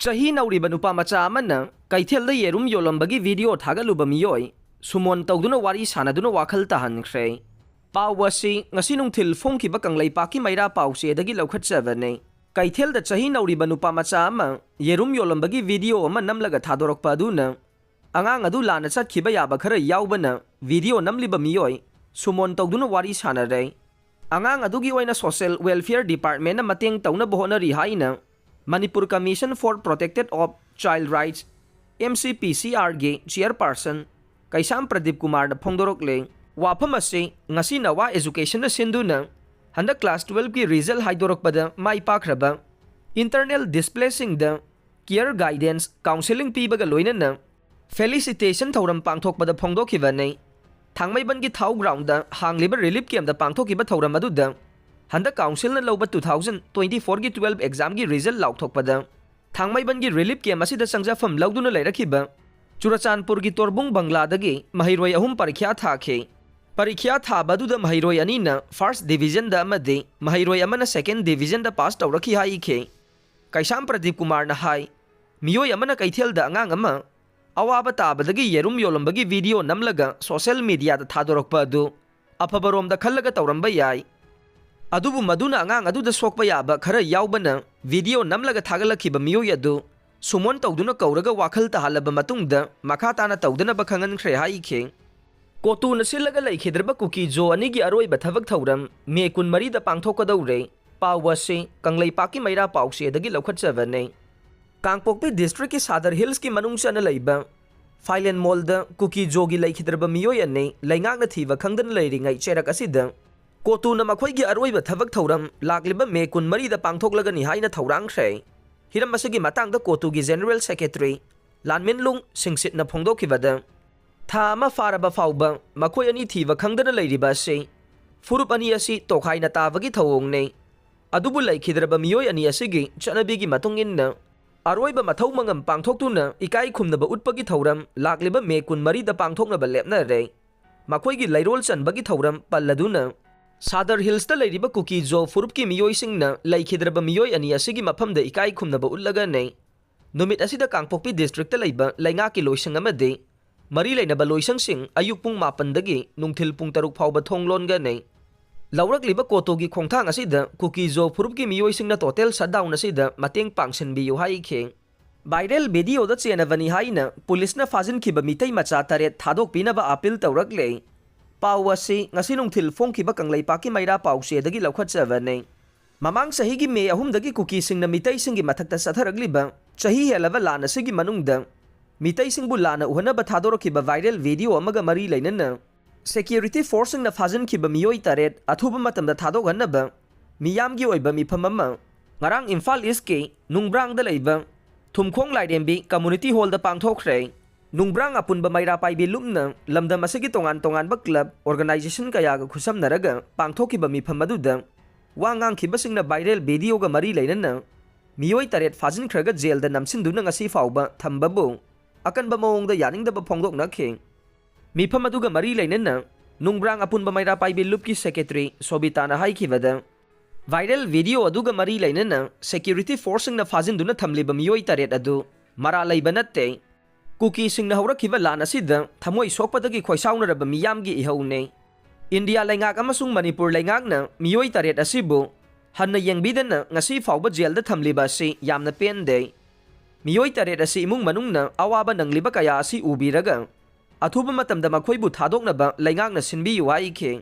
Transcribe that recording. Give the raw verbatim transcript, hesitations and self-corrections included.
ꯆꯍꯤ ꯅꯧꯔꯤꯕ ꯅꯨꯄꯥ ꯃꯆꯥ ꯑꯃꯅ ꯀꯩꯊꯦꯜꯗ ꯌꯦꯔꯨꯝ ꯌꯣꯜꯂꯝꯕꯒꯤ ꯚꯤꯗꯤꯑꯣ ꯊꯥꯒꯠꯂꯨꯕ ꯃꯤꯑꯣꯏ ꯁꯨꯃꯣꯟ ꯇꯧꯗꯨꯅ ꯋꯥꯔꯤ ꯁꯥꯟꯅꯗꯨꯅ ꯋꯥꯈꯜ ꯇꯥꯍꯟꯈ꯭ꯔꯦ꯫ ꯄꯥꯎ ꯑꯁꯤ ꯉꯁꯤ ꯅꯨꯡꯊꯤꯜ ꯐꯣꯡꯈꯤꯕ ꯀꯪꯂꯩꯄꯥꯛꯀꯤ ꯃꯩꯔꯥ ꯄꯥꯎꯆꯦꯗꯒꯤ ꯂꯧꯈꯠꯆꯕꯅꯤ꯫ ꯀꯩꯊꯦꯜꯗ ꯆꯍꯤ ꯅꯧꯔꯤꯕ ꯅꯨꯄꯥ ꯃꯆꯥ ꯑꯃ ꯌꯦꯔꯨꯝ ꯌꯣꯜꯂꯝꯕꯒꯤ ꯚꯤꯗꯤꯑꯣ ꯑꯃ ꯅꯝꯂꯒ ꯊꯥꯗꯣꯔꯛꯄ ꯑꯗꯨꯅ ꯑꯉꯥꯡ ꯑꯗꯨ ꯂꯥꯟꯅ ꯆꯠꯈꯤꯕ ꯌꯥꯕ ꯈꯔ ꯌꯥꯎꯕꯅ ꯚꯤꯗꯤꯑꯣ ꯅꯝꯂꯤꯕ ꯃꯤꯑꯣꯏ ꯁꯨꯃꯣꯟ ꯇꯧꯗꯨꯅ ꯋꯥꯔꯤ ꯁꯥꯟꯅꯔꯦ꯫ ꯑꯉꯥꯡ ꯑꯗꯨꯒꯤ ꯑꯣꯏꯅ ꯁꯣꯁꯦꯜ ꯋꯦꯜꯐꯤꯌꯔ ꯗꯤꯄꯥꯔꯠꯃꯦꯟꯅ ꯃꯇꯦꯡ ꯇꯧꯅꯕ ꯍꯣꯠꯅꯔꯤ ꯍꯥꯏꯅ Manipur commission for protection of child rights, M C P ꯁꯤ ꯑꯥꯔꯒꯤ ꯆꯤꯌꯔꯄꯥꯔꯁꯟ ꯀꯩꯁꯥꯝ ꯄ꯭ꯔꯗꯤꯞ ꯀꯨꯃꯥꯔꯅ ꯐꯣꯡꯗꯣꯔꯛꯂꯦ꯫ ꯋꯥꯐꯝ ꯑꯁꯤ ꯉꯁꯤ ꯅꯋꯥ ꯑꯦꯖꯨꯀꯦꯁꯟꯅ ꯁꯤꯟꯗꯨꯅ ꯍꯟꯗꯛ ꯀ꯭ꯂꯥꯁ ꯇꯨꯋꯦꯜꯐꯀꯤ ꯔꯤꯖꯜ ꯍꯥꯏꯗꯣꯔꯛꯄꯗ ꯃꯥꯏ ꯄꯥꯛꯈ꯭ꯔꯕ ꯏꯟꯇꯔꯅꯦꯜ ꯗꯤꯁꯄ꯭ꯂꯦꯁꯤꯡꯗ ꯀꯤꯌꯔ ꯒꯥꯏꯗꯦꯟꯁ ꯀꯥꯎꯟꯁꯦꯂꯤꯡ ꯄꯤꯕꯒ ꯂꯣꯏꯅꯅ ꯐꯦꯂꯤꯁꯤꯇꯦꯁꯟ ꯊꯧꯔꯝ ꯄꯥꯡꯊꯣꯛꯄꯗ ꯐꯣꯡꯗꯣꯛꯈꯤꯕꯅꯤ꯫ ꯊꯥꯡꯃꯩꯕꯟꯒꯤ ꯊꯥꯎ ꯒ꯭ꯔꯥꯎꯟꯗ ꯍꯥꯡꯂꯤꯕ ꯔꯤꯂꯤꯐ ꯀꯦꯝꯞꯇ ꯄꯥꯡꯊꯣꯛꯈꯤꯕ ꯊꯧꯔꯝ ꯑꯗꯨꯗ ꯍꯟꯗꯛ ꯀꯥꯎꯟꯁꯤꯜꯅ ꯂꯧꯕ ꯇꯨ ꯊꯥꯎꯖꯟ ꯇ꯭ꯋꯦꯟꯇꯤ ꯐꯣꯔꯒꯤ ꯇꯨꯋꯦꯜꯐ ꯑꯦꯛꯖꯥꯝꯒꯤ ꯔꯤꯖꯜ ꯂꯥꯎꯊꯣꯛꯄꯗ ꯊꯥꯡꯃꯩꯕꯟꯒꯤ ꯔꯤꯂꯤꯐ ꯀꯦꯝꯞ ꯑꯁꯤꯗ ꯆꯪꯖꯐꯝ ꯂꯧꯗꯨꯅ ꯂꯩꯔꯛꯈꯤꯕ ꯆꯨꯔꯆꯥꯟꯄꯨꯔꯒꯤ ꯇꯣꯔꯕꯨꯡ ꯕꯪꯂꯥꯗꯒꯤ ꯃꯍꯩꯔꯣꯏ ꯑꯍꯨꯝ ꯄꯔꯤꯈ꯭ꯌꯥ ꯊꯥꯈꯤ꯫ ꯄꯔꯤꯈ꯭ꯌꯥ ꯊꯥꯕ ꯑꯗꯨꯗ ꯃꯍꯩꯔꯣꯏ ꯑꯅꯤꯅ ꯐꯥꯔꯁ ꯗꯤꯕꯤꯖꯟꯗ ꯑꯃꯗꯤ ꯃꯍꯩꯔꯣꯏ ꯑꯃꯅ ꯁꯦꯀꯦꯟ ꯗꯤꯕꯤꯖꯟꯗ ꯄꯥꯁ ꯇꯧꯔꯛꯈꯤ ꯍꯥꯏꯈꯤ꯫ ꯀꯩꯁꯥꯝ ꯄ꯭ꯔꯗꯤꯞ ꯀꯨꯃꯥꯔꯅ ꯍꯥꯏ, ꯃꯤꯑꯣꯏ ꯑꯃꯅ ꯀꯩꯊꯦꯜꯗ ꯑꯉꯥꯡ ꯑꯃ ꯑꯋꯥꯕ ꯇꯥꯕꯗꯒꯤ ꯌꯦꯔꯨꯝ ꯌꯣꯜꯂꯝꯕꯒꯤ ꯚꯤꯗꯤꯑꯣ ꯅꯝꯂꯒ ꯁꯣꯁꯦꯜ ꯃꯤꯗꯤꯌꯥꯗ ꯊꯥꯗꯣꯔꯛꯄ ꯑꯗꯨ ꯑꯐꯕꯔꯣꯝꯗ ꯈꯜꯂꯒ ꯇꯧꯔꯝꯕ ꯌꯥꯏ, ꯑꯗꯨꯕꯨ ꯃꯗꯨꯅ ꯑꯉꯥꯡ ꯑꯗꯨꯗ ꯁꯣꯛꯄ ꯌꯥꯕ ꯈꯔ ꯌꯥꯎꯕꯅ ꯚꯤꯗꯤꯑꯣ ꯅꯝꯂꯒ ꯊꯥꯒꯠꯂꯛꯈꯤꯕ ꯃꯤꯑꯣꯏ ꯑꯗꯨ ꯁꯨꯃꯣꯟ ꯇꯧꯗꯨꯅ ꯀꯧꯔꯒ ꯋꯥꯈꯜ ꯇꯥꯍꯜꯂꯕ ꯃꯇꯨꯡꯗ ꯃꯈꯥ ꯇꯥꯅ ꯇꯧꯗꯅꯕ ꯈꯪꯍꯟꯈ꯭ꯔꯦ ꯍꯥꯏꯈꯤ꯫ ꯀꯣꯇꯨꯅ ꯁꯤꯜꯂꯒ ꯂꯩꯈꯤꯗ꯭ꯔꯕ ꯀꯨꯀꯤ ꯖꯣ ꯑꯅꯤꯒꯤ ꯑꯔꯣꯏꯕ ꯊꯕꯛ ꯊꯧꯔꯝ ꯃꯦ ꯀꯨꯟꯃꯔꯤꯗ ꯄꯥꯡꯊꯣꯛꯀꯗꯧꯔꯦ꯫ ꯄꯥꯎ ꯑꯁꯤ ꯀꯪꯂꯩꯄꯥꯛꯀꯤ ꯃꯩꯔꯥ ꯄꯥꯎꯆꯦꯗꯒꯤ ꯂꯧꯈꯠꯆꯕꯅꯤ꯫ ꯀꯥꯡꯄꯣꯛꯄꯤ ꯗꯤꯁꯇ꯭ꯔꯤꯛꯀꯤ ꯁꯥꯗꯔ ꯍꯤꯜꯁꯀꯤ ꯃꯅꯨꯡ ꯆꯟꯅ ꯂꯩꯕ ꯐꯥꯏꯂꯦꯟ ꯃꯣꯜꯗ ꯀꯨꯀꯤ ꯖꯣꯒꯤ ꯂꯩꯈꯤꯗ꯭ꯔꯕ ꯃꯤꯑꯣꯏ ꯑꯅꯤ ꯂꯩꯉꯥꯛꯅ ꯊꯤꯕ ꯈꯪꯗꯅ ꯂꯩꯔꯤꯉꯩ ꯆꯩꯔꯛ ꯑꯁꯤꯗ ꯀꯣꯇꯨꯅ ꯃꯈꯣꯏꯒꯤ ꯑꯔꯣꯏꯕ ꯊꯕꯛ ꯊꯧꯔꯝ ꯂꯥꯛꯂꯤꯕ ꯃꯦ ꯀꯨꯟꯃꯔꯤꯗ ꯄꯥꯡꯊꯣꯛꯂꯒꯅꯤ ꯍꯥꯏꯅ ꯊꯧꯔꯥꯡꯈ꯭ꯔꯦ꯫ ꯍꯤꯔꯝ ꯑꯁꯤꯒꯤ ꯃꯇꯥꯡꯗ ꯀꯣꯇꯨꯒꯤ ꯖꯦꯅꯔꯦꯜ ꯁꯦꯀ꯭ꯔꯦꯇꯔꯤ ꯂꯥꯟꯃꯤꯟꯂꯨꯡ ꯁꯤꯡꯁꯤꯠꯅ ꯐꯣꯡꯗꯣꯛꯈꯤꯕꯗ, ꯊꯥ ꯑꯃ ꯐꯥꯔꯕ ꯐꯥꯎꯕ ꯃꯈꯣꯏ ꯑꯅꯤ ꯊꯤꯕ ꯈꯪꯗꯅ ꯂꯩꯔꯤꯕ ꯑꯁꯤ ꯐꯨꯔꯨꯞ ꯑꯅꯤ ꯑꯁꯤ ꯇꯣꯈꯥꯏꯅ ꯇꯥꯕꯒꯤ ꯊꯧꯑꯣꯡꯅꯤ꯫ ꯑꯗꯨꯕꯨ ꯂꯩꯈꯤꯗ꯭ꯔꯕ ꯃꯤꯑꯣꯏ ꯑꯅꯤ ꯑꯁꯤꯒꯤ ꯆꯠꯅꯕꯤꯒꯤ ꯃꯇꯨꯡ ꯏꯟꯅ ꯑꯔꯣꯏꯕ ꯃꯊꯧ ꯃꯉꯝ ꯄꯥꯡꯊꯣꯛꯇꯨꯅ ꯏꯀꯥꯏ ꯈꯨꯝꯅꯕ ꯎꯠꯄꯒꯤ ꯊꯧꯔꯝ ꯂꯥꯛꯂꯤꯕ ꯃꯦ ꯀꯨꯟꯃꯔꯤꯗ ꯄꯥꯡꯊꯣꯛꯅꯕ ꯂꯦꯞꯅꯔꯦ꯫ ꯃꯈꯣꯏꯒꯤ ꯂꯩꯔꯣꯜ ꯆꯟꯕꯒꯤ ꯊꯧꯔꯝ ꯄꯜꯂꯗꯨꯅ ꯁꯥꯗꯔ ꯍꯤꯜꯁꯇ ꯂꯩꯔꯤꯕ ꯀꯨꯀꯤ ꯖꯣ ꯐꯨꯔꯨꯞꯀꯤ ꯃꯤꯑꯣꯏꯁꯤꯡꯅ ꯂꯩꯈꯤꯗ꯭ꯔꯕ ꯃꯤꯑꯣꯏ ꯑꯅꯤ ꯑꯁꯤꯒꯤ ꯃꯐꯝꯗ ꯏꯀꯥꯏ ꯈꯨꯝꯅꯕ ꯎꯠꯂꯒꯅꯤ꯫ ꯅꯨꯃꯤꯠ ꯑꯁꯤꯗ ꯀꯥꯡꯄꯣꯛꯄꯤ ꯗꯤꯁꯇ꯭ꯔꯤꯛꯇ ꯂꯩꯕ ꯂꯩꯉꯥꯛꯀꯤ ꯂꯣꯏꯁꯪ ꯑꯃꯗꯤ ꯃꯔꯤ ꯂꯩꯅꯕ ꯂꯣꯏꯁꯪꯁꯤꯡ ꯑꯌꯨꯛ ꯄꯨꯡ ꯃꯥꯄꯟꯗꯒꯤ ꯅꯨꯡꯊꯤꯜ ꯄꯨꯡ ꯇꯔꯨꯛ ꯐꯥꯎꯕ ꯊꯣꯡ ꯂꯣꯟꯒꯅꯤ꯫ ꯂꯧꯔꯛꯂꯤꯕ ꯀꯣꯇꯣꯒꯤ ꯈꯣꯡꯊꯥꯡ ꯑꯁꯤꯗ ꯀꯨꯀꯤ ꯖꯣ ꯐꯨꯔꯨꯞꯀꯤ ꯃꯤꯑꯣꯏꯁꯤꯡꯅ ꯇꯣꯇꯦꯜ ꯁꯠꯗꯥꯎꯟ ꯑꯁꯤꯗ ꯃꯇꯦꯡ ꯄꯥꯡꯁꯤꯟꯕꯤꯌꯨ ꯍꯥꯏꯈꯤ꯫ ꯚꯥꯏꯔꯦꯜ ꯚꯤꯗꯤꯑꯣꯗ ꯆꯦꯟꯅꯕꯅꯤ ꯍꯥꯏꯅ ꯄꯨꯂꯤꯁꯅ ꯐꯥꯖꯤꯟꯈꯤꯕ ꯃꯤꯇꯩ ꯃꯆꯥ ꯇꯔꯦꯠ ꯊꯥꯗꯣꯛꯄꯤꯅꯕ ꯑꯥꯄꯤꯜ ꯇꯧꯔꯛꯂꯦ꯫ ꯄꯥꯎ ꯑꯁꯤ ꯉꯁꯤ ꯅꯨꯡꯊꯤꯜ ꯐꯣꯡꯈꯤꯕ ꯀꯪꯂꯩꯄꯥꯛꯀꯤ ꯃꯩꯔꯥ ꯄꯥꯎꯆꯦꯗꯒꯤ ꯂꯧꯈꯠꯆꯕꯅꯤ꯫ ꯃꯃꯥꯡ ꯆꯍꯤꯒꯤ ꯃꯦ ꯑꯍꯨꯝꯗꯒꯤ ꯀꯨꯀꯤꯁꯤꯡꯅ ꯃꯤꯇꯩꯁꯤꯡꯒꯤ ꯃꯊꯛꯇ ꯆꯠꯊꯔꯛꯂꯤꯕ ꯆꯍꯤ ꯍꯦꯜꯂꯕ ꯂꯥꯟ ꯑꯁꯤꯒꯤ ꯃꯅꯨꯡꯗ ꯃꯤꯇꯩꯁꯤꯡꯕꯨ ꯂꯥꯟꯅ ꯎꯍꯟꯅꯕ ꯊꯥꯗꯣꯔꯛꯈꯤꯕ ꯚꯥꯏꯔꯦꯜ ꯚꯤꯗꯤꯑꯣ ꯑꯃꯒ ꯃꯔꯤ ꯂꯩꯅꯅ ꯁꯦꯀ꯭ꯌꯨꯔꯤꯇꯤ ꯐꯣꯔꯁꯁꯤꯡꯅ ꯐꯥꯖꯤꯟꯈꯤꯕ ꯃꯤꯑꯣꯏ ꯇꯔꯦꯠ ꯑꯊꯨꯕ ꯃꯇꯝꯗ ꯊꯥꯗꯣꯛꯍꯟꯅꯕ ꯃꯤꯌꯥꯝꯒꯤ ꯑꯣꯏꯕ ꯃꯤꯐꯝ ꯑꯃ ꯉꯔꯥꯡ ꯏꯝꯐꯥꯜ ꯏꯁꯀꯤ ꯅꯨꯡꯕ꯭ꯔꯥꯡꯗ ꯂꯩꯕ ꯊꯨꯝꯈꯣꯡ ꯂꯥꯏꯔꯦꯝꯕꯤ ꯀꯝꯃꯨꯅꯤꯇꯤ ꯍꯣꯜꯗ ꯄꯥꯡꯊꯣꯛꯈ꯭ꯔꯦ꯫ ꯅꯨꯡꯕ꯭ꯔꯥꯡ ꯑꯄꯨꯟꯕ ꯃꯩꯔꯥ ꯄꯥꯏꯕꯤ ꯂꯨꯞꯅ ꯂꯝꯗꯝ ꯑꯁꯤꯒꯤ ꯇꯣꯉꯥꯟ ꯇꯣꯉꯥꯟꯕ ꯀ꯭ꯂꯕ, ꯑꯣꯔꯒꯅꯥꯏꯖꯦꯁꯟ ꯀꯌꯥꯒ ꯈꯨꯠꯁꯝꯅꯔꯒ ꯄꯥꯡꯊꯣꯛꯈꯤꯕ ꯃꯤꯐꯝ ꯑꯗꯨꯗ ꯋꯥ ꯉꯥꯡꯈꯤꯕꯁꯤꯡꯅ ꯚꯥꯏꯔꯦꯜ ꯚꯤꯗꯤꯑꯣꯒ ꯃꯔꯤ ꯂꯩꯅꯅ ꯃꯤꯑꯣꯏ ꯇꯔꯦꯠ ꯐꯥꯖꯤꯟꯈ꯭ꯔꯒ ꯖꯦꯜꯗ ꯅꯝꯁꯤꯟꯗꯨꯅ ꯉꯁꯤ ꯐꯥꯎꯕ ꯊꯝꯕꯕꯨ ꯑꯀꯟꯕ ꯃꯑꯣꯡꯗ ꯌꯥꯅꯤꯡꯗꯕ ꯐꯣꯡꯗꯣꯛꯅꯈꯤ꯫ ꯃꯤꯐꯝ ꯑꯗꯨꯒ ꯃꯔꯤ ꯂꯩꯅꯅ ꯅꯨꯡꯕ꯭ꯔꯥꯡ ꯑꯄꯨꯟꯕ ꯃꯩꯔꯥ ꯄꯥꯏꯕꯤ ꯂꯨꯞꯀꯤ ꯁꯦꯀ꯭ꯔꯦꯇꯔꯤ ꯁꯣꯕꯤꯇꯥꯅ ꯍꯥꯏꯈꯤꯕꯗ, ꯚꯥꯏꯔꯦꯜ ꯚꯤꯗꯤꯑꯣ ꯑꯗꯨꯒ ꯃꯔꯤ ꯂꯩꯅꯅ ꯁꯦꯀ꯭ꯌꯨꯔꯤꯇꯤ ꯐꯣꯔꯁꯁꯤꯡꯅ ꯐꯥꯖꯤꯟꯗꯨꯅ ꯊꯝꯂꯤꯕ ꯃꯤꯑꯣꯏ ꯇꯔꯦꯠ ꯑꯗꯨ ꯃꯔꯥ ꯂꯩꯕ ꯅꯠꯇꯦ꯫ ꯀꯨꯀꯤꯁꯤꯡꯅ ꯍꯧꯔꯛꯈꯤꯕ ꯂꯥꯟ ꯑꯁꯤꯗ ꯊꯃꯣꯏ ꯁꯣꯛꯄꯗꯒꯤ ꯈꯣꯏꯁꯥꯎꯅꯔꯕ ꯃꯤꯌꯥꯝꯒꯤ ꯏꯍꯧꯅꯦ꯫ ꯏꯟꯗꯤꯌꯥ ꯂꯩꯉꯥꯛ ꯑꯃꯁꯨꯡ ꯃꯅꯤꯄꯨꯔ ꯂꯩꯉꯥꯛꯅ ꯃꯤꯑꯣꯏ ꯇꯔꯦꯠ ꯑꯁꯤꯕꯨ ꯍꯟꯅ ꯌꯦꯡꯕꯤꯗꯅ ꯉꯁꯤ ꯐꯥꯎꯕ ꯖꯦꯜꯗ ꯊꯝꯂꯤꯕ ꯑꯁꯤ ꯌꯥꯝꯅ ꯄꯦꯟꯗꯦ꯫ ꯃꯤꯑꯣꯏ ꯇꯔꯦꯠ ꯑꯁꯤ ꯏꯃꯨꯡ ꯃꯅꯨꯡꯅ ꯑꯋꯥꯕ ꯅꯪꯂꯤꯕ ꯀꯌꯥ ꯑꯁꯤ ꯎꯕꯤꯔꯒ ꯑꯊꯨꯕ ꯃꯇꯝꯗ ꯃꯈꯣꯏꯕꯨ ꯊꯥꯗꯣꯛꯅꯕ ꯂꯩꯉꯥꯛꯅ ꯁꯤꯟꯕꯤꯌꯨ ꯍꯥꯏꯈꯤ꯫